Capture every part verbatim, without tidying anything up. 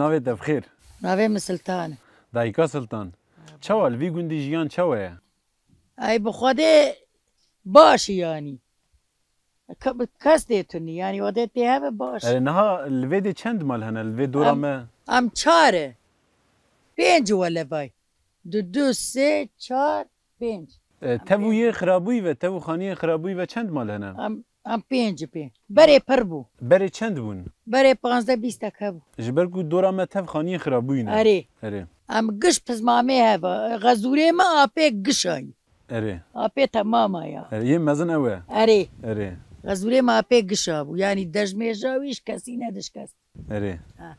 Navê te bi xêr? Navê min Siltan e. Dayika Siltan. Çawa li vî gundî jiyan çawa ye? Ay bi Xwedê baş e yanî. Ke-, kes tê tunî, yanî Xwedê tê heve baş. Erê, niha li vê dê çend mal hene li vê dora Em, me? Em çar e. Pênc wele vay. Du, du, sê, çar, pênc. E, tev û yê xirabûyî ve, tev û xaniyên xirabûyî ve çend mal hene? Em, em pênc pê. Berê pir bû. Berê çend bûn? Berê panzdeh bîst heke bû. Ji ber ku dora me tev xaniyên xirabûyî ne. Erê. Erê. Em giş pizmamê heva. Xezûrê me apê giş ayî. Erê. Apê temama ya. Erê, yê mezin ew e. Erê. Erê. Xezûrê me apê giş abû. Yanî dejmêja wî ji kesî nedişkest. Erê. Ha.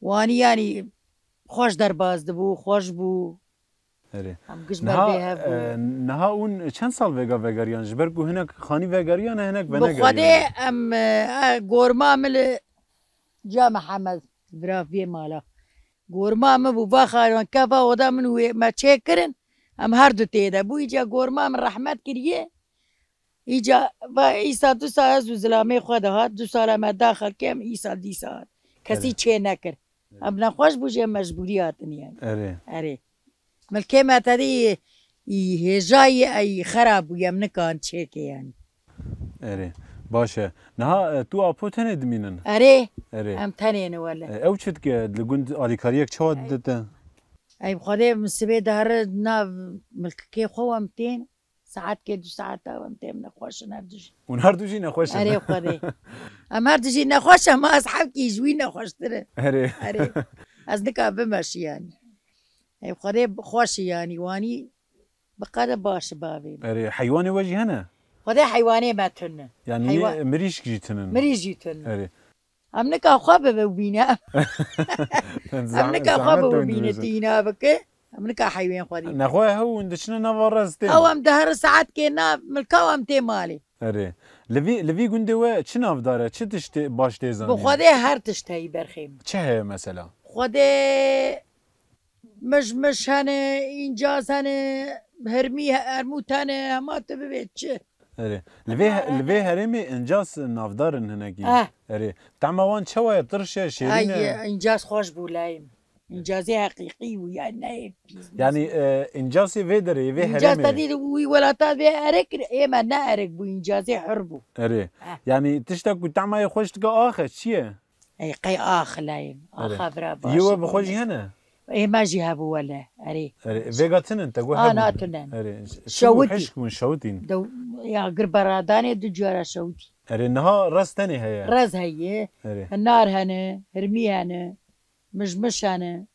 Wanî yanî xweş derbas dibû, xweş bû. Erê. Em giş Niha, ber vê hev bû. e, niha hûn çend sal vêga vegeriyan? Ji ber ku hinek xanî vegeriyan e, hinek Bi venegeriyan. Xwedê em, e, e, gorma min li Ca Mihemed, bira vê mala. Gorma min bû, va xaron, keva oda min wê me çêkirin, em her du tê de bû. Îca gorma min rehmet kiriye. Îca va îsa du sal ez û zilamê xwe de hat, du sala me daxil kêm, îsa dîsa hat. Kesî Erê. çê nekir. Em nexweş bû jê mecbûrî hatin yani. Erê. Erê. Milkê me tedî î hêja yê ey xera bûye, em nikan çêkê yani. Erê. Baş e. Niha, e, tu apo tenê dimînin? Erê. Erê. Em tenê ne wele. E, ew çi dike? Li gund alîkariyek çawa didite? Ey bi Xwedê min sibê dihre nav milkikê xwe wem tên. Saetkê du saeta em têm nexweş in her du jî. Hûn her du jî nexweş in? Erê Xwedê. Em her du jî nexweş in, ma ez hevkî ji wî nexweştir e. Erê. Erê. Ez nika bimeşî yanî. Ey Xwedê xweş e yanî, wanî bi qede baş e bavê min. Erê, heywanê we jî hene? Xwedê heywanê me tune. Yanî Heywa- mirîşk jî tune? Mirîş jî tune. Erê. Em nika xwe bibe û bîne. Em Zahmet, nika xwe zahmet bibe û dewin bîne dibêjin. Tîna bike. Em nika heywen xwe dî. Nexwe hew hûn diçine nava rez tê. Ew em dihre saetkê na milka em tê malê. Erê. Li vî, li vî gundê we çi navdar e? Çi tiştê baş tê Bi zanîn? Xwedê her tişt heyî berxê min. Çi heye mesela? Xwedê mij mij hene, încaz hene, hermî, hermût hene, hema tu bibê çi. Erê. Li vê, li vê herêmê încas navdar in hinekî. Eh. Erê. Tema wan çawa ye? Tirş e, şêrîn e? Ay, încas xweş bû layê min. Încazê heqîqî bû, yani ne pîs. Yani, e, încasê vê derê, vê herêmê. Încas tedî wî welata vê erek, ê me ne erek bû, încazê hur bû. Erê. Eh. Yani tiştek ku tema yê xweş dike ax e, çi ye? Ey, qey ax layê min. Erê. Axa bira baş. Yê we bi xwe jî hene? Ê me jî hebû wele. Erê. Erê. Vêga tinin, te got hebû. Ana tinen. Erê. Şewitî. Hişk bûn, şewitîn. De, ya gir beradanê du cara şewitî. Erê, niha rez tenê heye. Rez heye. Erê. Nar hene, hirmî hene, mijmiş hene.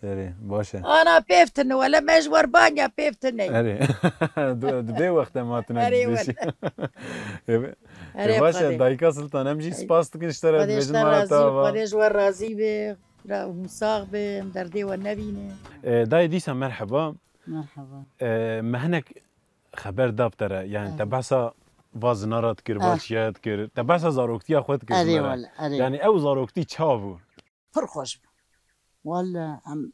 Erê, baş e. Ana pêv tine, wele me ji werbanya pêv tine. Erê. Di, di bê wexte ma tine Erê, dibêjî. wele. Ê, Erê, ê, baş e, Xwedê. Dayika Siltan, em jî Ey. spas dikin ji te re Xwedê ji dibêjin te mala razî, te ava. Xwedê ji we razî be. Ra hûn sax be, em derdê we nebîne. E, dayê dîsa merheba. Merheba. E, me hinek xeber da bi te re. Yani te Erê. behsa va zina re dikir, va Eh. çiya dikir. Te behsa zaroktiya xwe dikir ji Erê me re. wele, erê. Yani ew zarokti çawa bû? Pir xweş bû. Wele em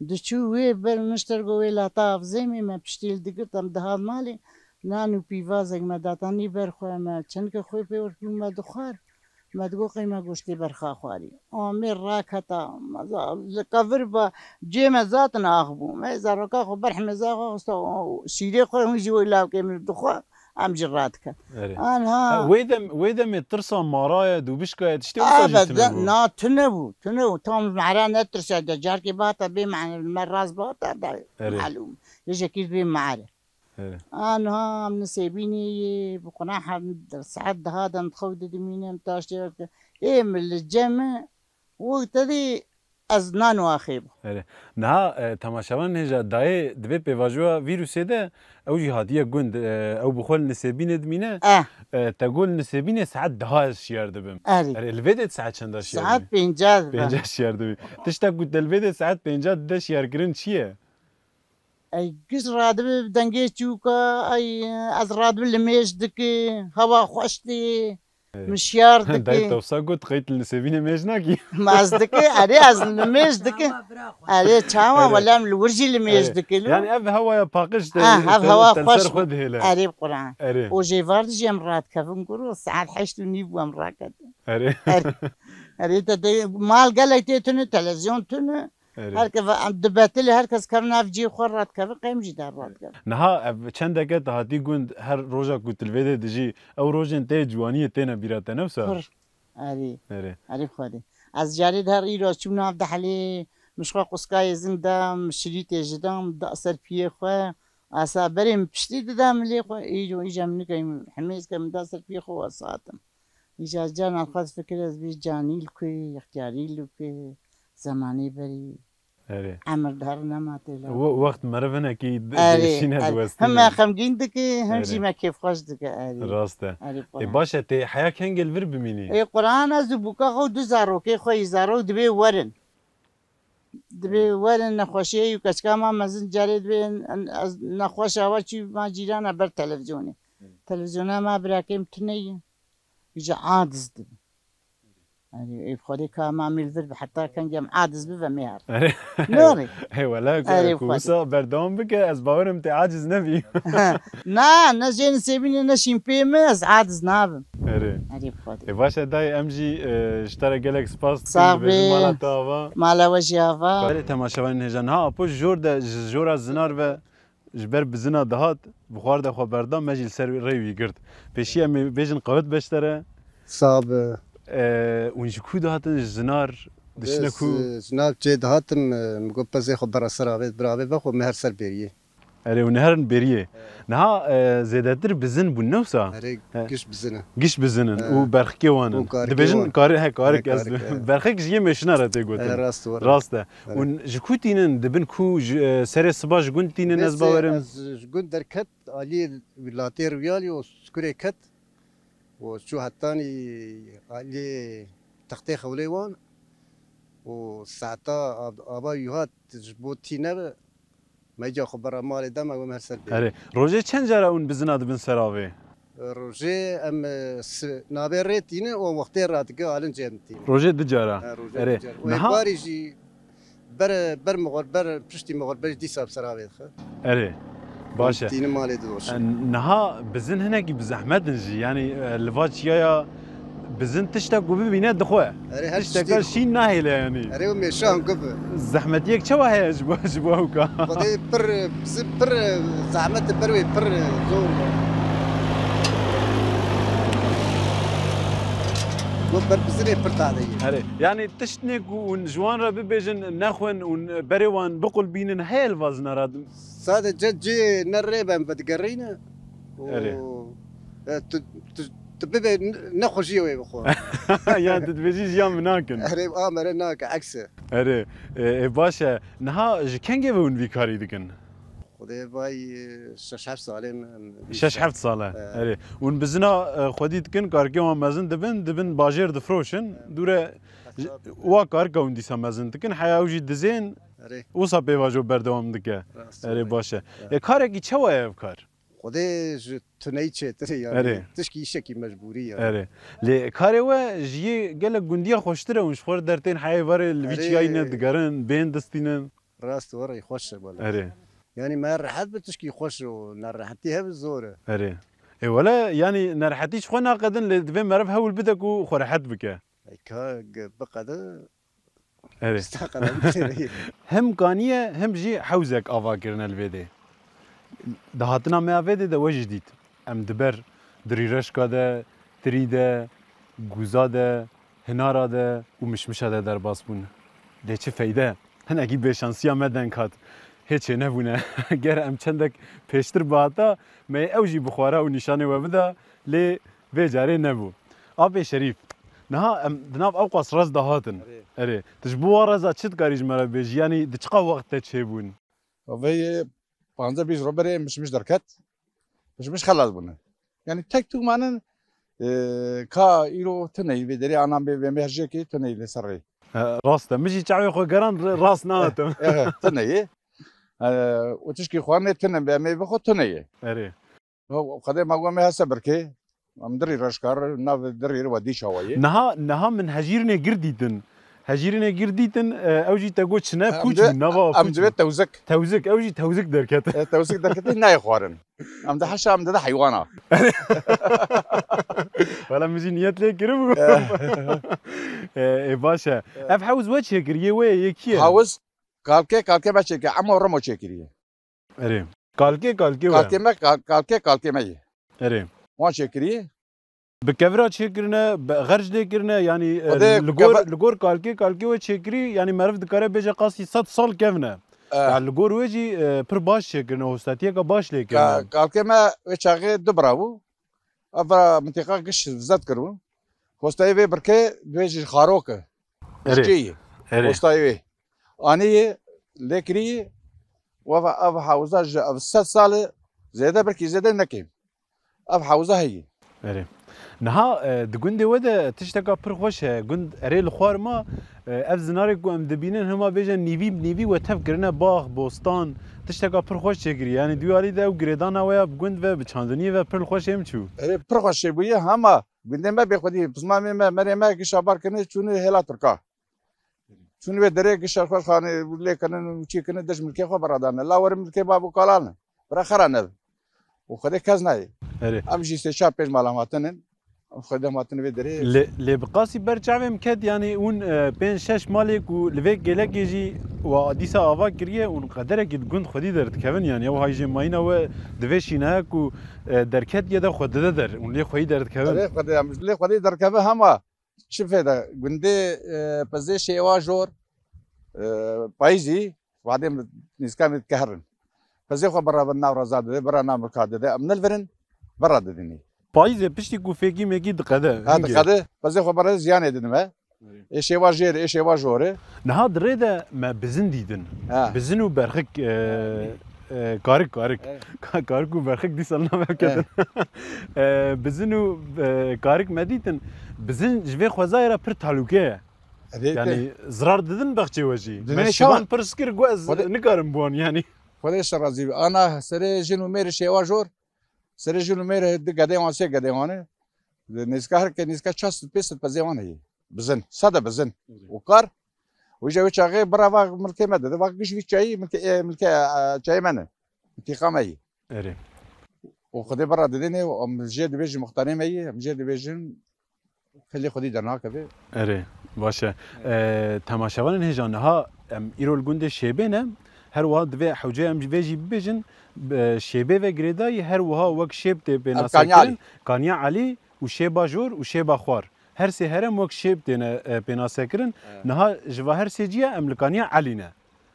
diçû wê ber niştergo wê lata avzêmê me piştî li digirt em dihat malê nan û pîvazek me datanî ber xwe me çenike xwê pê wekî me dixwar. Me digot qey me goştê berxa xwarî. Amê raketa me za-, li qevir ba cê me zaten ax bû. Me zaroka xwe berhmê za xwe xista şîrê xwe hûn jî wê lawkê min dixwe. Em jî radikin. Erê. Anha. Ha, wê dem, wê demê tirsa mara ye, dûbişka ye, tiştê wisa jî Evet, tune de, bû. na tune bû, tune bû. Tam mara netirse de, carkê bata bê mane, me rast bata da, Erê. malûm. Yê jekî bê mare. Erê. Anha, em nisêbînê yê, bi quna hem saet deha de em xew didimîne, em taştê wekte. Ê, min li cem e, Wextedî ez nan û axê bû. Erê. Niha, e, temaşevan hêja dayê di vê pêvajoya vîrusê de ew jî hatiye gund, e, ew bi xwe li Nisêbînê dimîne. Eh. E, te got li Nisêbînê saet deha ez şiyar dibim. Erê. Erê, li vê de saet çenda şiyar dibî? Saet pênca dibe. Pênca şiyar dibî. Tiştek ku te li vê de saet pênca dide şiyarkirin çi ye? Ey, giş radibe bi dengê çûka, ey, ez radibe limêj dike, hewa xweş tê, Evet. min şiyar dike. Dayê te wisa got, qey tu li Nisêbînê mêj nakî? Ma ez dike, erê, ez limêj dike. Çawa bira xwe. Erê, çawa, Erê. wele em li wir jî limêj Erê. dike, lo. Yani ev hewaya paqij te, Ha, ev te, hewa te li ser xweş xwe bû. dihêle. Erê, bi Quran. Erê. Û jêvar dijî em radikevin, guro, saet heşt û nîv bû em raketin. Erê. Erê. Erê te, te mal gelek tê tune, televizyon tune. Erê. Her ke-, em dibetilê, her kes kevin ev cihê xwe radikevin, qey em jî der radikevin. Niha ev çendeke te hatî gund, her roja ku tu li vê de dijî, ew rojên tê ciwaniyê têne bîra te, ne wisa? Pir. Erê. Erê. Erê Xwedê. Ez carê di her îro çûm nav dehelê, min ji xwe quskayê zing da, min şirîtê ji da, min da ser piyê xwe. Asa berê min piştî dida milê xwe, îro îja min nikeyim, hemêz ke min da ser piyê xwe, wesa hatim. Îca carna xwe difikir ez bê canî li ku, yextiyarî li ku, zemanê berî. Erê. Emir di her nema tê la. We-, wext meriv hinekî di-, Erê, dêşîne erê. Diwestîne. Him me xemgîn dike, him Erê. Jî me kêfxweş dike, erê. Rast e. Erê, Ê, Quran. Baş e, tê heya kengê li vir bimînî? Ê, Quran ez û bûka xwe û du zarokê xwe, yî zarok dibê werin. Dibê werin nexweşiyê û keçika ma mezin carê dibê en-, ez nexweş awa çî ma cîrana ber televîzyonê. Televîzyona ma birakêm tune ye. Îja adiz dibe. Erê, ê Xwedê ka ma mîl vir bi heta kengê em adiz bibe mê her. Erê. Norê. Hê wele, Erê ku Xwedê. Wisa berdewam bike, ez bawerim tê aciz nebî. Na, ne jê nisêbîne ne şîn pê min, ez adiz nabim. Erê. Erê Xwedê. Ê baş e dayê, em jî, e, ji te re gelek spas dikin, Sağ dibêjin bê. Mala te ava. Mala we jî ava. Belê temaşevanên hêja, niha Apo ji jor de, ji jora zinar ve ji ber bizina dihat, bi xwar de xwe berda, me jî li ser rê wî girt. Pêşî em ê bêjin qewet beştere. Sağ be. E, hûn ji ku dihatin, ji zinar, dişine ku? Ez, e, ji nav çê dihatim, e, min got pezê xwe bera ser avê, bira avê vexwe, me her ser bêriyê. Erê, hûn herin bêriyê. Niha, e, zêdetir bizin bûn, ne wisa? Erê, He. Giş bizin e. Giş bizin in He. Û berxikê wan in. Û karikê Dibêjin wan. Kari-, he, karik He, ez karik, he. Berxik ji yê mêşina re tê gotin. He, rast, were. Rast e. Were. Hûn ji ku tînin, dibin ku, ji, e, serê siba ji gund tînin, ez Neyse, bawerim. Ez ji gund derket, aliyê latê riyalî û skurê ket. û çû hetanî aliyê textê xewlê wan û saeta av-, ava wî hat ji bo tîne be, me ca xwe bera malê da me wê me her ser bê. Erê, rojê çend cara hûn bizina dibin ser avê? Rojê em, e, si-, navê rê tîne û wextê radike alin cem tîne. Rojê du cara? He, rojê Erê, du cara. Û niha êvarî jî Ber, ber mixwar, ber piştî mixwar, ber dîsa bi ser avê dixe. Erê, baş e. Tînin malê didoşin. E, niha bizin hinekî bi zehmet in jî. Yanî, e, li va çiyaya bizin tiştek ku bibîne dixwe. Erê, her Tişteka tiştê şîn nahêle yanî. Erê, û mêşan ku bi. Zehmetiyek çawa heye ji bo, ji bo ewka? Xwedê pir, bizin pir zehmet e, ber wê pir zor e. Got ber bizinê pir tade ye. Erê, yanî tiştnê ku hûn ji wan re bibêjin, nexwin û berê wan biqulbînin, heye li va zina re? Sadece cê ne rê ben vedigerîne. Erê. E, tu, tu, tu bibe ne, ne xwe jiyê wê bixwe. Yan tu dibêjî jiyan min nakin. Erê, a mere nake, ekse. Erê, e, e, baş e. Niha ji kengê ve hûn vî karî dikin? Xwedê vay, e, şeş heft salên, em, Şeş heft sal e. E. Erê. Hûn bizina, e, xwedî dikin, karikê wan mezin dibin, dibin bajêr difroşin. E. Dûre Hesab. Wa karika hûn dîsa mezin dikin, heya ew jî dizên Erê. Wisa pêvajo berdewam dike. Rast Erê, e. Baş e. E. E, karekî çawa ye ev kar? Xwedê ji tuneyî çêtir e yani. Erê. Tişkî îşekî mecbûrî yani. Erê. Lê karê we ji yê gelek gundiya xweştir e, hûn ji xwe re dertên heyê verê li vî Erê. Çiyayî ne digerin, bên distînin. Rast were, xweş e wele. Erê. Yani me rehet bi tişkî xweş û nerehetî hev zor e. Erê. E wele, yani nerehetî ji xwe naqedin, lê divê meriv hewl bide ku xwe rehet bike. Ey ka ge-, biqede Erê. Pişta qedem. Hem kanî ye, hem jî hewzek ava kirine li vê dê. Di hatina me ya vê dê de we jî dît. Em di ber dirîreşka de, tirî de, guza de, hinara de û mişmişa de derbas bûn. Lê çi feyde? Hinekî bêşansiya me deng hat. Hê çênebûne. Ger em çendek pêştir bihata, me yê ew jî bi xwara û nîşanê we bida, lê vê carê nebû. Apê Şerîf, niha em di nav ewqas rez de hatin. Erê. Erê. Tu ji bo wa reza çi dikarî ji me re bêjî? Yanî di çiqa wext de çêbûn? Vê panzdeh bîst roj berê mişmiş derket. Mişmiş xelas bûne. Yanî tek tuk manin, e, ka îro tune yî vê derê anan bê, bê me her jêkê tune yî li ser rê. E, rast e. Min jî çavê xwe geran r-, rast nehatim. Eh, eh, tune yî. E, û tişkî xwarinê tune bê, em ê bixwe tune yî. Erê. Xwedê ma we me hese birkê. Em dirî reşkar, nav dirî we dî çawa ye? Niha, niha min hejîrinê gir dîtin. Hejîrinê gir dîtin, e, ew jî te got çine, Em pûç de-, bû, nava em pûç divê bû. Tewzik. Tewzik, ew jî tewzik derket. E, tewzik derketî nayê xwarin. Em de heşa, em de, de heywana. Wela min jî niyet lê kiribû. Eh. Ê, ê, baş e. Eh. Ev hewz we çêkiriye, wê yekî ye? Hewz kalkê, kalkê me çêkiriye. Ema Remo çêkiriye. Erê. Kalkê, kalkê we. Kalkê me, kal-, kalkê, kalkê me ye. Erê. Wan çêkiriye. Bi kevira çêkirine, bi xerc lê kirine, yanî, e, Xwedê li gor, keve- li gor kalkê, kalkê we çêkirî, yanî meriv dikare bêje qasî sed sal kevn e. Eh. Ya li gor wê jî, e, pir baş çêkirine, hostatiyeke baş lê kirine. Ka-, kalkê me wê çaxê du bira bû. Ev bira mintiqa giş vizet kiribû. Hostayê vê birkê divê ji xarok e. Erê. Ji kê ye? Erê. Hostayê wê. Anî ye, lê kirî ye. Weva ev hewza ji ev sed sal e, zêde birkî zêde nekêm. Ev hewza heye. Erê. Niha, e, di gundê we de tişteka pir xweş e. Gund erê li xwar ma, e, ev zinarê ku em dibînin hema bêje nîvî bi nîvî we tev kirine bax, bostan, tişteka pir xweş çêkirî. Yanî duyalî de ew girêdana we ya bi gund ve, bi çandiniyê ve pir li xweş êm çû. Erê, pir xweş çêbûye hema gundê me bê xwedî, pismamê me, merê me gişa bar kirine çûne hêla Tirka. Çûn wê derê gişa xwe xanê lê kirin û çî kirin dij milkê xwe beradan. La werin milkê bav û kalan. Bira xera nev. Û Xwedê kes nayê. Erê. Em jî sê çar pênc mala hatinin. Em Xwedê hatin vê derê. Lê, lê bi qasî ber çavê min ket, yanî hûn, e, pênc şeş malê ku li vê kêlekê jî we dîsa ava kiriye û qederekî di gund xwedî derdikevin, yanî ew hay jê mayîna we di vê şînaya ku, e, derketiye de xwe dide der û lê xweyî derdikevin. Erê, Xwedê, em lê xwedî derkeve hema. Çi fêde? Gundê, e, pezê şêwa jor, e, payîzî, vadê min nîska min dikeherin. Pezê xwe bira bin nav reza dide, bira nav milka dide. Em nilvirin, bira didinî. Payîzê piştî ku fêkî mêkî diqede, Ha, hingê. diqede. Pezê xwe bira ziyanê didime. Erê. Ê şêwa jêr, ê şêwa jor e. Niha di rê de me bizin dîtin. Ha. Bizin û berxik, e, e, karik, karik. Evet. Ka-, karik û berxik dîsa navê ketin. E, bizin û, e, karik me dîtin. Bizin ji vê xwezayê re pir talûke ye. Erê, Yanî te- zirar didin bexçê we jî. Didin Me şevan. şivan pirs kir, got ez Xwedê- nikarim bi wan, yanî. Xwedê ser razî be. Ana serê jin û mêrê şêwa jor. Serê jin û mêrê du gedê wan, sê gedê wan e. Nêzîka her ke nêzîka çar sed pênc sed pezê wan heye. Bizin. Sade bizin. Erê. Û kar. Wî jî wê çaxê bira va milkê me dide. Va giş vî çayî milkê, e, milkê, e, çayê me ne. Tîqa me yî. Erê. Û Xwedê bira didinê û em jê dibêjin muxtarê me yî, em jê dibêjin xêlê Xwedî dernakeve. Erê, baş e. E, temaşevanên hêja niha em îro li gundê Şêbê ne. Her wiha divê hewce em vê jî bibêjin. Bi Şêbê ve girêdayî her wiha wek Şêb tê Ev pênasekirin. Kanya Elî. Kanya Elî û Şêba Jor û Şêba Xwar. Her sê herem wek Şêb têne, e, pênasekirin. Evet. Niha ji va her sê ciya em li Kanya Elî ne.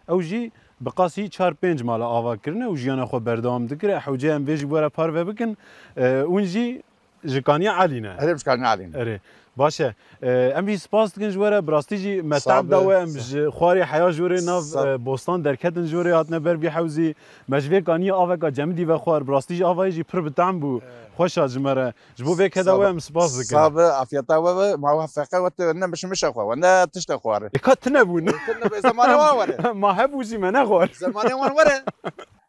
Ew jî bi qasî çar pênc mala ava kirine û jiyana xwe berdewam dikire. Hewce em vê jî were parve bikin. E, hûn jî ji Kanya Elî ne. Herê ji Kanya Elî ne. Erê. Baş e. E, em jî spas dikin ji we re. Bi rastî jî me Sağ tab da be. we, em ji xwarê heya jorê nav, Sağ e, bostan derketin jorê hatine ber vî hewzî. Me ji vê kaniyê aveka cemidî vexwar. Bi rastî jî avayê jî pir bi tam bû. Evet. Xweş hat ji me re. Ji bo vê keda Sağ we be. em spas dikin. Sağ be, afiyeta we be. Ma we feqe we te ne mişmişe xwe, we ne tişte xwar. E, ka tine bûn. Tine be, zemanê wan were. Ma hebû jî me nexwar. Zemanê wan were.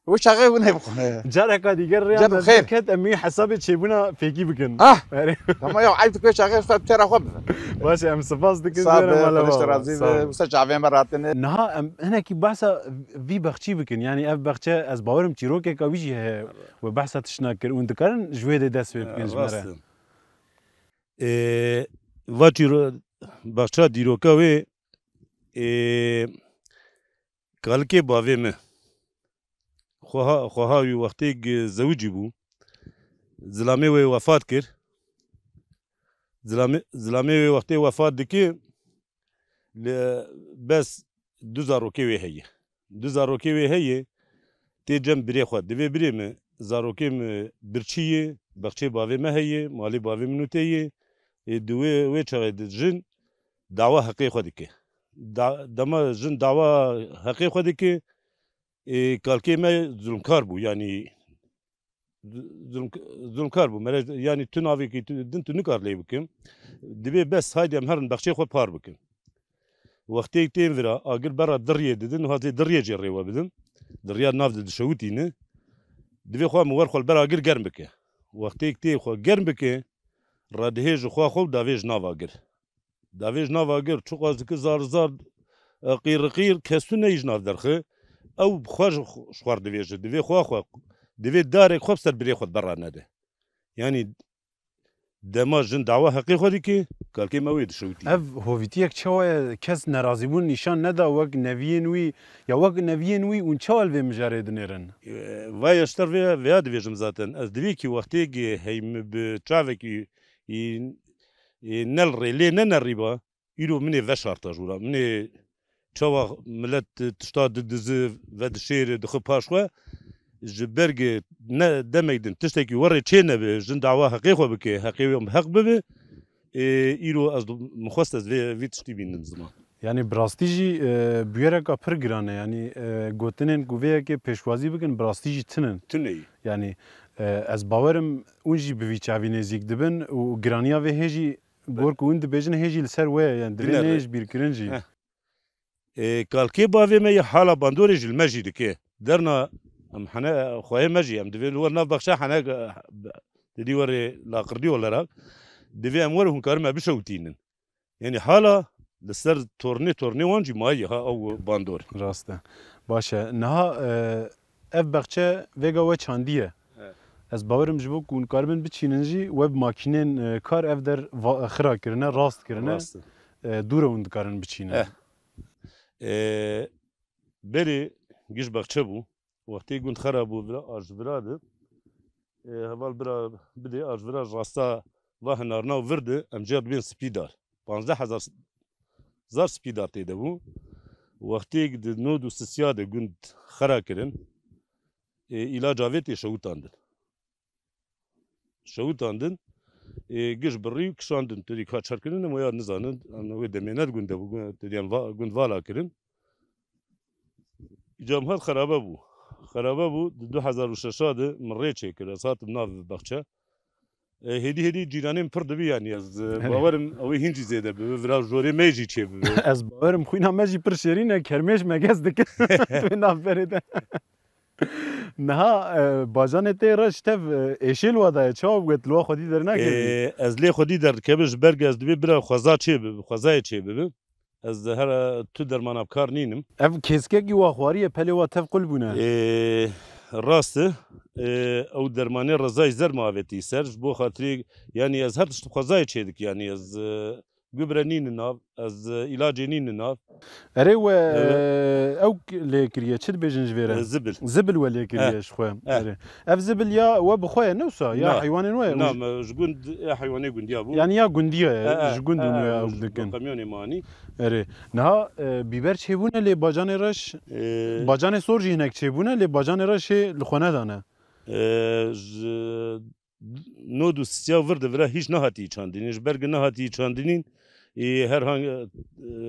Wê çaxê hûn hê bixwin. Careka dîger rêya Cem me xêr. ket, em wî hesabê çêbûna fêkî bikin. Ah! Erê. Tamam ya, eyb dike çaxê usta têra xwe bibe. Baş e, em spas dikin, Sağ zêre be, mala Xwedê baba. razî Sağ be. ol. Usta çavê me ratine. Niha em hinekî behsa vî bexçî bikin. Yanî ev bexçe ez bawerim çîrokeka wî jî heye. We behsa tiştna kir. Hûn dikarin ji wê dê dest pê bikin ji me re. Rast e. Ê, va çîro-, baxça dîroka wê, ê, kalikê bavê min. Xweha, xweha wî wextêk zewicî bû. Zilamê wê wefat kir. Zilamê, zilamê wê wextê wefat dike, li bes du zarokê wê heye. Du zarokê wê heye, tê cem birê xwe. Divê birê min, zarokê min birçî ye, bexçê bavê me heye, malê bavê min û tê ye. Ê, di wê, wê çaxê de jin dawa heqê xwe dike. Da-, dema jin dawa heqê xwe dike, ê, kalkê me zulmkar bû, yanî zulm-, zulmkar bû. Mere, yanî tu navekî tu, din tu nikar lê bikim. Dibê bes, haydi em herin bexçê xwe par bikin. Wextê tên vira, agir bera diriyê didin, ha tê diriyê jê rêwe bidin. Diriya nav de dişewitîne. Divê xwe min wer xwe li ber agir germ bike. Wextê tê xwe germ bike, radihê ji xwe xwe û davê ji nav agir. Davê ji nav agir, çiqas dike zar zar, e, qîr qîr, kes tu neyî ji nav derxe. Ew bi xwe ji xwe, ji xwe divêje, divê xwe xwe, divê darek xwe bi ser birê xwe bera nede. Yanî Dema jin dawa heqê xwe dike, kalkê me wê dişewitî. Ev hovîtiyek çawa ye? Kes nerazîbûn nîşan neda wek neviyên wî, ya wek neviyên wî hûn çawa li vê mijarê dinêrin? E, vaya ji te re vêya, vêya dibêjim zaten. Ez divê kî wextê gê hey min bi çavekî, e, e, ne li rê lê ne nerîba, îro min ê veşarta ji wira. Min ê çawa milet tişta didizi, vedişêri, dixwe paş xwe. Ji ber gê ne demek din tiştekî werê çê nebe, jin dawa heqê xwe bike, heqê wê heq bibe. Ê, îro ez min xwest ez vê, vî tiştî bînim ziman. Yanî bi rastî jî, e, bûyereka pir giran e. Yanî, e, gotinên ku vê yekê pêşwazî bikin, bi rastî jî tune ne. Tune ye. Yanî, e, ez bawerim hûn jî bi vî çavî nêzîk dibin û giraniya vê hê jî, gor ku hûn dibêjin, hê jî li ser we ye. Yanî divê Dine neyê re. Ji bîrkirin jî. Heh. Ê, kalkê bavê me yê hala bandorê jî li me jî dike. Derna em hene xweyê me jî, em divê li wer nav baxçe hene, te dî werê laqirdî olarak. Divê em were hûn karin me bişewitînin. Yanî hala li ser tornê tornê wan jî maye ha ew bandor. Rast e. Baş e. Niha, e, ev baxçe vêga we çandiye. Evet. Ez bawerim ji bo ku hûn karibin biçînin jî we bi makînên, e, kar ev der va-, xira kirine, rast kirine. Rast e. E, dûre hûn dikarin biçînin. Eh. E, berê giş baxçe bû. Wextê gund xera bû vira, a ji vira de. E, heval bira bidê, a ji vira ji rasta va hinarna û vir de, em jê dibên spîdar. Panzdeh hezar s-, zar spîdar tê de bû. Wextê di nod û sisiya de gund xera kirin, e, îlaca vê tê şewitandin. Şewitandin, ê, giş birî û kişandin. Tu dî ka çar kirin, em ya nizanin, em wê demê ne di gund de bû, gu-, tu dî em va-, gund vala kirin. Îca em hat xerabe bû. Xerabe bû, di du hezar û şeş de min rê çêkir, ez hatim nav baxçe. E, hêdî hêdî cîranên pir dibi, yanî ez, e, bawerim ew ê hîn jî zêde bibi, vira jorê me jî çê bibi. Ez bawerim xwîna me jî pir şêrîn e, kermêş me gez dike. Tu nav berê de. Niha, e, bacanê te re ji tev, e, êşê li wa daye, çawa bûye, tu li wa xwedî dernakevî? E, ez lê xwedî derdikevim, ji ber ku ez dibê bira xweza çê bibi, xwezayê çê bibi. Ez her tu dermana bi kar nînim. Ev kêskekî wa xwariye, pelê wa tev qul bûne. E, rast e. E, ew dermanê rezayî zer me avêtî ser, ji bo xatirê, yanî ez her tişt xwezayê çê dik, yanî ez, e, Gubre nînin nav, ez, e, îlacê nînin nav. Erê we, Evet. e, ew k-, lê kiriye, çi dibêjin ji vê re? E, zibil. Zibil we lê kiriye Eh. ji xwe. Eh. Erê. Ev zibil ya we bi xwe ye, ne wisa? Ya Na. heywanên we ye? Na, Û me ji gund, ya heywanê gundiya bû. Yani ya gundiya ye, Eh, eh, ji gund eh, hûn eh, ya ew ji dikin. kamyonê manî. Erê. Niha, e, bîber çêbûne lê bacanê reş, E, bacanê sor jî hinek çêbûne lê bacanê reş ê li xwe nedane. E, ji nod û sisiya vir de vira hîç nehatî çandinîn. Ji ber ku nehatî çandinîn, ê, her hang, e,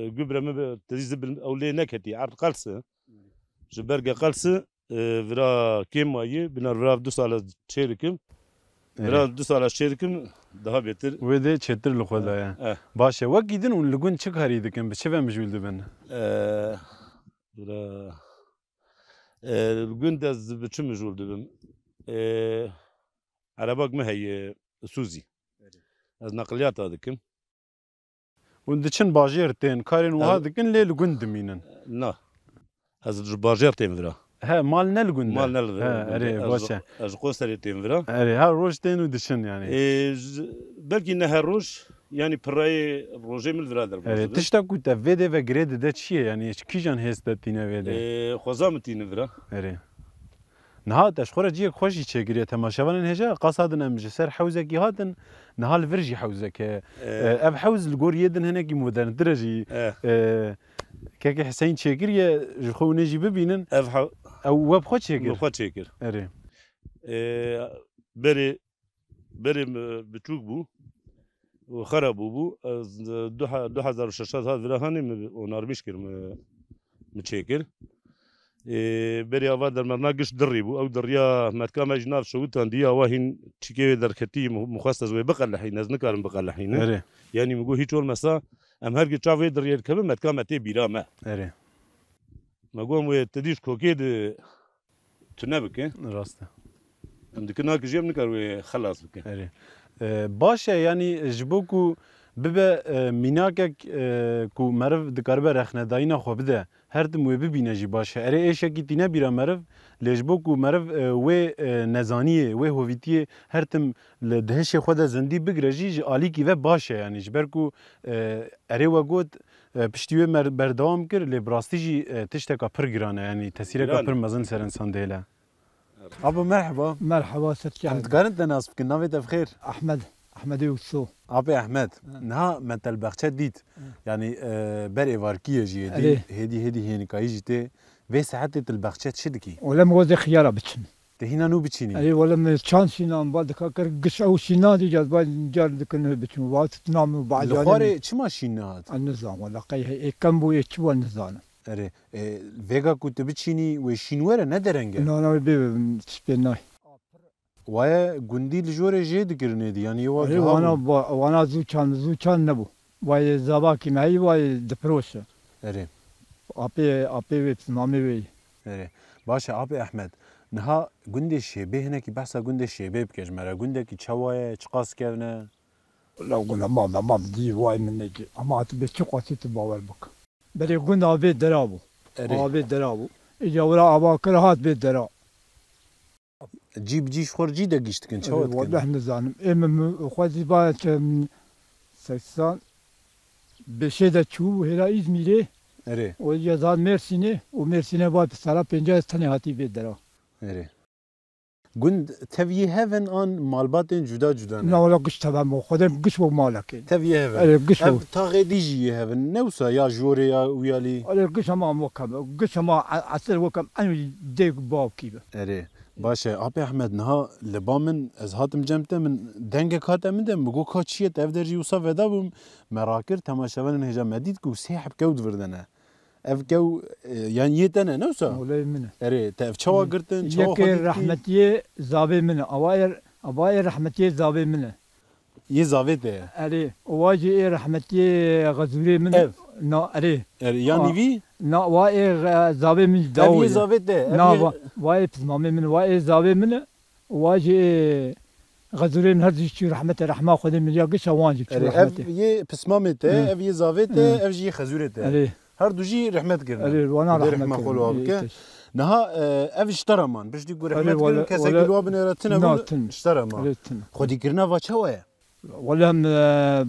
gubre min bi tedî zibil ew lê neketî. Erd qels e. Ji ber ku qels e, e, vira kêm mayî, bina vira du sala çê dikim. Erê. Vira du sala çê dikim, daha bêtir. Wê dê çêtir li xwe daye. Eh. Baş e. Wekî din hûn li gund çi karî dikin? Bi çi ve mijûl dibin? E, vira, e, li gund ez bi çi mijûl dibim? E, Erebak min heye, Isuzu. Erê. Ez neqliyata dikim. Hûn diçin bajêr tên, karên wiha Ev- dikin lê li gund dimînin. Na. Ez ji bajêr têm vira. He, mal ne li gund e? Mal ne li He, gund e. erê, Ez baş ji, e. ez ji Qoserê têm vira. Erê, her roj tên û diçin yani. Ê, ji, belkî ne her roj, yani pirayê rojê min li vira Erê, derbas dibe. tişta ku te vê dê ve girê dide çi ye? Yani kîjan hêz te tîne vê dê? Ê, xweza min tîne vira. Erê. Niha te ji xwe re cihek xweş jî çêkiriye. Temaşevanên hêja qas hatin em ji ser hewzekî hatin, niha li vir jî hewzek e. E. E, ev hewz li gor yê din hinekî moderntir e jî. E. E, kekê Hiseyn çêkiriye, ji xwe hûn ê jî bibînin. Ev hew- Ew we bi xwe çêkir? Bi xwe çêkir. Erê. E, berê, berê min biçûk bû. û xera bûbû. Ez, e, du he-, du hezar û şeş hat vira hanê min onarmîş kir, min, min çêkir. Ê, berê ava dermerna giş dirî bû. Ew diriya metka me jî nav şewitandî, awa hîn çîkê wê derketî, min, min xwest ez wê biqelehîn, ez nikarim biqelehînim. Erê. Yanî min got hîç olmasa em her gi çav wê diriyê dikevin, metka me tê bîra me. Erê. Me got em wê te dî ji kokê di tune bike. Rast e. Em dikin nakijî em nikar wê xelas bike. Erê. E, baş e, yanî ji bo ku Bibe, e, mînakek, e, ku meriv dikaribe rexnedayîna xwe bide, her tim wê bibîne jî baş e. Erê êşekî tîne bîra meriv, lê ji bo ku meriv, e, wê, e, nezaniyê, wê hovîtiyê her tim li dihişê xwe de zindî bigire jî ji alîkî ve baş e. Yanî ji ber ku, e, erê we got, e, piştî wê mer-, berdewam kir, lê bi rastî jî, e, tişteka pir giran e. Yanî tesîreka Giran e. pir mezin ser însan dihêle. Abo merheba. Merheba, Serçe. Em dikarin te nas bikin, navê te bi xêr? Ehmed. Ehmedê Uso. Apê Ehmed, He. niha me te li bexçe dît. He. Yanî, e, ber êvarkî ye jî, hêdî, Erê. hêdî, hêdî hênikayî jî tê. Vê saetê tu li bexçe çi dikî? Wele min wazê xiyara biçin. Tu hîna nû biçînî? Erê, wele min çand şînan, ba dika kir, giş ew şînan dî, caz ba car dikin biçin. Wa tut nam û Li bacanê xwarê min. çima şîn nehat? Ez nizam, wele qey he, ê kem bû, ê çi wa nizanim. Erê, e, vêga ku tu biçînî wê şîn were ne dereng e? Na, na, wê bê, tişt pê nayê. Waye gundî li jorê jê dikirinê dî, yanî wa Erê, giha wana bû. ba-, wana zû çand, zû çand nebû. Wayê zavakî me heyî, wayê dipiroşe. Erê. Apê, apê wê, pismamê wê. Erê. Baş e, apê Ehmed. Niha gundê Şêbê hinekî behsa gundê Şêbê bike ji me re. Gundekî çawa ye, çiqas kevn e? Wela gund hema me, hema dî vay min nekî. Hema tu bê çi qasî tu bawer bik. Berê gund avê dera bû. Erê. Avê dera bû. Îca wira ava kir hat bê dera. Cî bi cî ji xwe re cî de gîş dikin, çawa Erê, dikin? Welleh nizanim. Ê min, min xwe zî ba çi, seksan beşê de çû hêra Îzmîrê. Erê. Û îca zat Mêrsînê. Û Mêrsînê ba sala pêncî tenê hatî vê dera. Erê. Gund tev yê hev in an malbatên cuda cuda ne? Na, wela giş tev hemû, xwedê giş bo malekê. Tev yê hev in. Erê, giş Ev bo. taxê dî jî yê hev in. Ne wisa ya jorê ya wiyalî? Erê, giş hema hemû kem, giş hema e-, esir wê kem, en dêk bavkî be. Erê, baş e. Apê Ehmed, niha li ba min, ez hatim cem te, min dengek hate min de, min got, ka çi ye, te ev der jî wisa veda bûm, me rakir, temaşevanên hêja me dît ku sê heb kew di vir de ne. Ev kew, e, yan yê te ne, ne wisa? Oleyê min e. Erê, te ev çawa girtin, çawa xwe Yekê dîtî? Rehmetiyê zavê min e. Awa ê, awa ê rehmetiyê zavê min e. Yê zavê te ye? Erê, owa jî ê rehmetiyê xezûrê min e. Ev? Na, erê. Erê, yan A, nîvî? Na, wa ê, e, zavê min Ev dawê yê ye. zavê te, ev Na, yê wa, wa ê pismamê min, wa ê zavê min e. Wa jî, e, xezûrê min her jî çû rehmetê, rehma Xwedê min ya giş e, wan jî çû Erê, ev rehmetê. yê pismamê te, Hı. ev yê zavê te, Hı. ev jî yê xezûrê te. Erê. Her du jî rehmet kirin. Erê, wana Xwedê rehmet rehma kirin. xwe li wan Ê, bike. teş- Niha, e, ev ji te re man. Piştî ku Erê, rehmet kirin, wele, kesek wele, li wan binêre tine na, bû, tin. ji te re man. Erê, tin. Xwedîkirina va çawa ye? Wele em, e,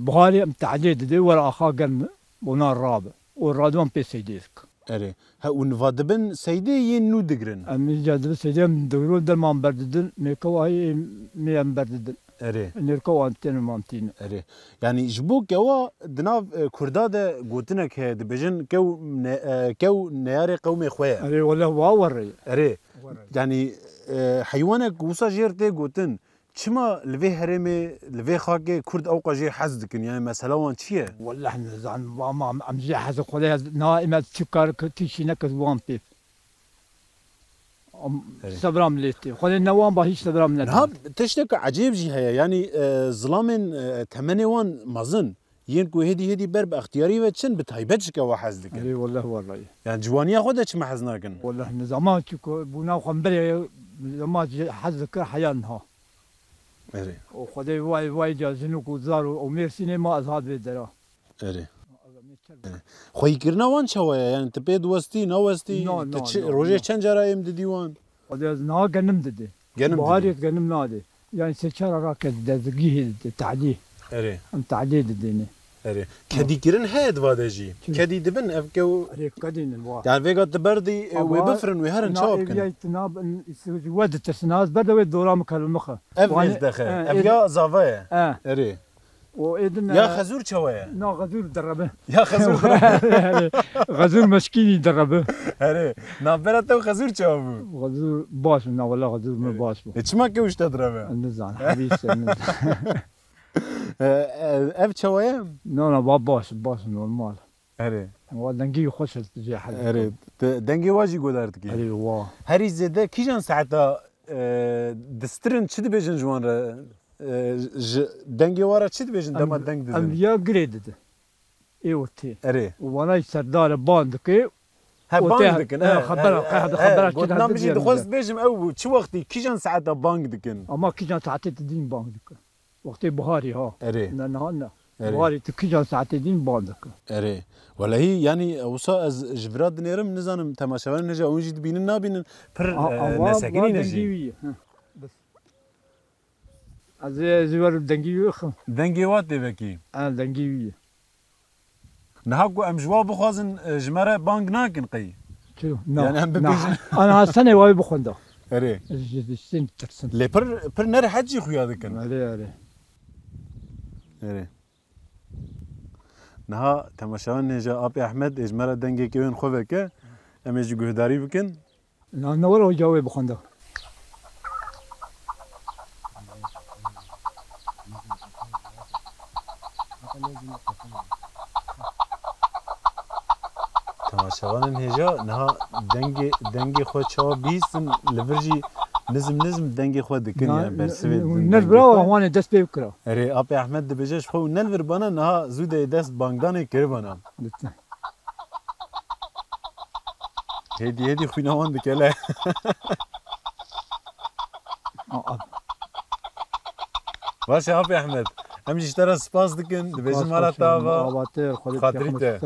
biharê em tehliyê didê, were axa germ, bona rabe. Û radwan pê seydê dik. Erê. He, û niva dibin seydê yên nû digirin? Em îca dibin seydê em digirûn derman berdidin, mêkew ayê mê em berdidin. Erê. Nêrkew an tên em an tînin. Erê. Yanî ji bo kewa di nav, e, Kurda de gotinek heye, dibêjin kew ne-, e, kew neyarê qewmê xwe ye. Erê, wele wa werê. Erê. Werê. Yanî, e, heywanek wisa jê re tê gotin, çima li vê herêmê, li vê xakê Kurd ewqa jê hez dikin? Yanî mesela wan çi ye? Wellah nizanim, ama em jê hez xwedê hez, na, ême çi kar kir, tiştî nekir wan pê. Am-, Erê. Sebra min lê tê. Xwedê ne wan ba hîç sebra min Niha nedî. tiştek ecêb jî heye. Yanî, e, zilamên, e, temenê wan mezin. Yên ku hêdî hêdî ber bi extiyarî ve çin, bi taybet ji kewa hez dikin. Erê, wellah, wellahî. Yanî ciwaniya xwe de çima hez nakin? Wellah, ne zaman çi ku bûna xwe min berê, zaman hez dikir heya niha. Erê. Û Xwedê vay, vay ca jinûk û zar û, û Mêrsînê ma ez hat vê dera. Erê. Erê. Xweyîkirina wan çawa ye? Yanî tu pê diwestî, nawestî, No, tu no, çi, no, rojê no. çend cara êm didî wan? Xwedê ez niha genim didê. Genim Biharê didî. genim nadê. Yanî sê çar rake dide, ez gihê dide, tehliyê. Erê. Em tehliyê didêne. Erê. Kedîkirin heye di va de jî. Çi? Kedî dibin ev kew Erê, kedî ne wa. Yanî vêga tu berdî, e, wê Ama bifirin, wê herin na çawa ev bikin? yay tu na, we ditirsin, az berde wê dora min kelmixe. Ev Wanê, vê didexe. e, Ev ê- ya zava ye. e. Erê. O êdin, Ya e, xezûr çawa ye? Na xezûr derebe. Ya xezûr derebe. Xezûr meşkînî derebe. Erê. Navbera te û xezûr çawa bû? Xezûr baş, na wela xezûr min Erê. baş bû. E, çima kew ji te direve? Nizan, hebîs, nizan. E, e, ev çawa ye? Na, na, ba baş, baş, normal. Erê. Wa dengî xweş e, tu jê hez Erê. dikî. Te dengê wa jî godar dikî. Erê, wa. Herî zêde kîjan saeta, e, distirin çi dibêjin ji wan re? E, ji dengê wa re çi dibêjin dema Em, deng em didin? ya girê didin. Ê ortê. Erê. Û wana jî serdar e, ban dike. He, Ortê bang he, dikin, he, he, xebera, he, he, he, xebera çi gotina de min jî diyar dixwest bize. bêjim ew bû, çi wextî, kîjan saeta bang dikin? Ama kîjan saetê tu dîn bang dikin. Wextê biharî ha. Erê. Ne, niha ne. Erê. Warê tu kîjan saetê dîn bal dike. Erê. Welehî, yanî, wisa ez ji vira dinêrim, nizanim temaşevanên hêja hûn jî dibînin, nabînin. Pir, A- e, a- wa- nesekinî wa ne jî. Dengê wî ye. Heh. Bes. Ez ê, ez ê werim dengê wî xim. Dengê wa tê vekî. Ha, dengê wî ye. Niha ku em ji wa bixwazin, e, ji me re bang nakin qey. Çi? Na, Yani em na. Bibêjin. Ana senê wa bixwenda. Erê. Ez ji, ji sen tirsin. Lê pir, pir nerehet jî xuya dikin. Erê, erê. Erê. Niha temaşevanên hêja Apê Ehmed ê ji me re dengekê wên xwe veke. Em ê jî guhdarî bikin. Na, ne were hoca wê bixwenda. Temaşevanên hêja niha dengê, dengê xwe çawa bihîstin, li vir jî nizm nizm dengê xwe dikin, Na, yani bersivê ne, din ne dengê bira xwe. Wan ê dest pê bikira. Erê, Apê Ehmed dibêje ji xwe û ne li vir bana, niha zû de dest bangdanê kiribana. Lütfen. Hêdî hêdî xwîna wan dikele. Aa. Baş e Apê Ehmed. Em jî ji te re spas dikin. Dibêjin mala te ava. Xatirî te.